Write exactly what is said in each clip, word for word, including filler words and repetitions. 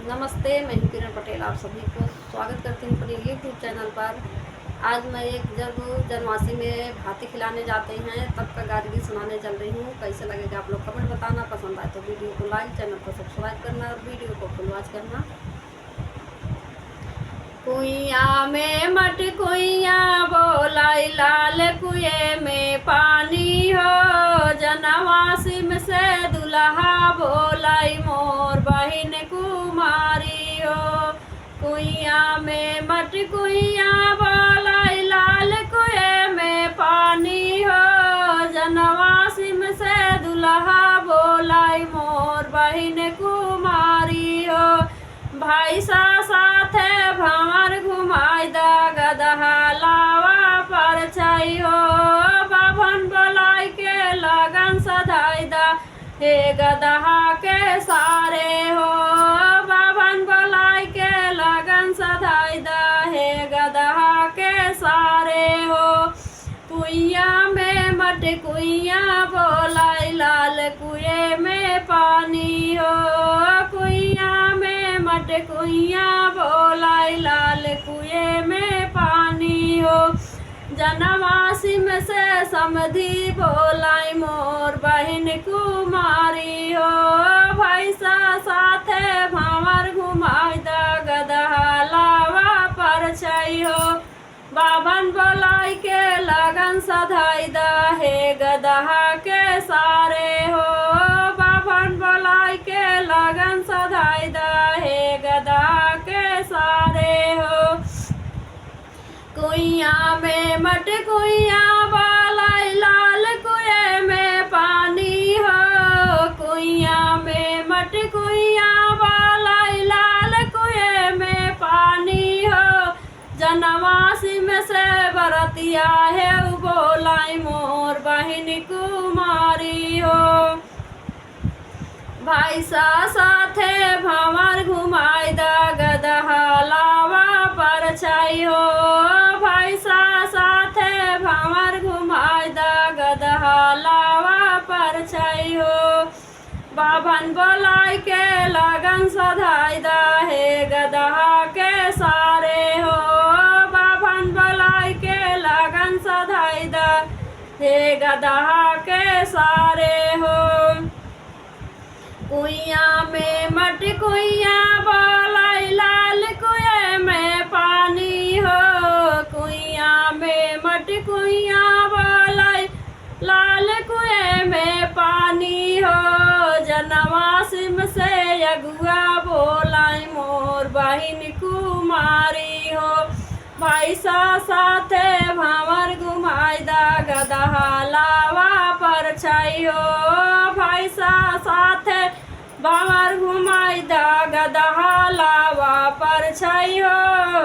नमस्ते, मैं हूँ किरण पटेल, आप सभी को स्वागत करती हूँ अपने YouTube चैनल पर। आज मैं एक, जब जनवासी में भाती खिलाने जाते हैं, तब का गारी गीत सुनाने चल रही हूँ। कैसे लगेगा आप लोग कमेंट बताना, पसंद आए तो वीडियो को लाइक, चैनल को सब्सक्राइब करना और वीडियो को फुल वॉच करना। कुइयाँ में मटकुइयाँ बोलाई लाल कुएँ में पानी हो, जनवासिम से दुलहा बोलाई मोर बहिन कुमारी हो। कुइयाँ में मटकुइयाँ बोलाई लाल कुएँ में पानी हो, जनवासिम से दुलहा बोलाई मोर बहिन कुमारी हो। भैंसा साथे भंवर घुमाई दा, गदहा लावा परछाई हो। बाभन बोलाई के लगन सधाई दा, हे गदहा के सारे हो। बाभन बोलाई के लगन सधाई दा, हे गदहा के सारे हो। कुइयाँ में मटकुइयाँ बोलाई लाल कुएँ में पानी हो। कुइयाँ में मटकुइयाँ बोलाई लाल कुएँ में पानी हो। जनवासिम से समधी बोलाई मोर बहिन कुमारी हो। भैंसा साथे भंवर घुमाई दा, गदहा लावा परछाई हो। बाभन बोलाई के लगन सधाई दा, हे गदहा के सारे हो। बाभन बोलाई के लगन सधाई दा, हे गदहा के सारे हो। कुइयाँ में मटकुइयाँ बोलाई लाल कुएँ में पानी हो। कुइयाँ में मटकुइयाँ बोलाई लाल कुएँ में पानी हो। जनवासिम से बरतिया हे उ बोलाई मोर बहिन कुमारी हो। भैंसा साथे भंवर घुमाई दा, गदहा लावा परछाई हो। भैंसा साथे भंवर घुमाई दा, गदहा लावा परछाई हो। बाभन बोलाई के लगन सधाई दा, हे गदहा के सारे हो। बाभन बोलाई के लगन सधाई दा, हे गदहा के सारे हो। कुइयाँ में मटकुइयाँ बोलाई लाल कुएँ में पानी हो। कुइयाँ में मटकुइयाँ बोलाई लाल कुएँ में पानी हो। जनवासिम से अगुआ बोलाई मोर बहिन कुमारी हो। भैंसा साथे भंवर घुमाई दा, गदहा लावा परछाई हो। भैंसा साथे भंवर घुमाई दा, गदहा लावा परछाई हो।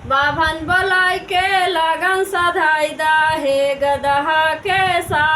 बाभन बोलाई के लगन सधाई दा, हे गदहा के सा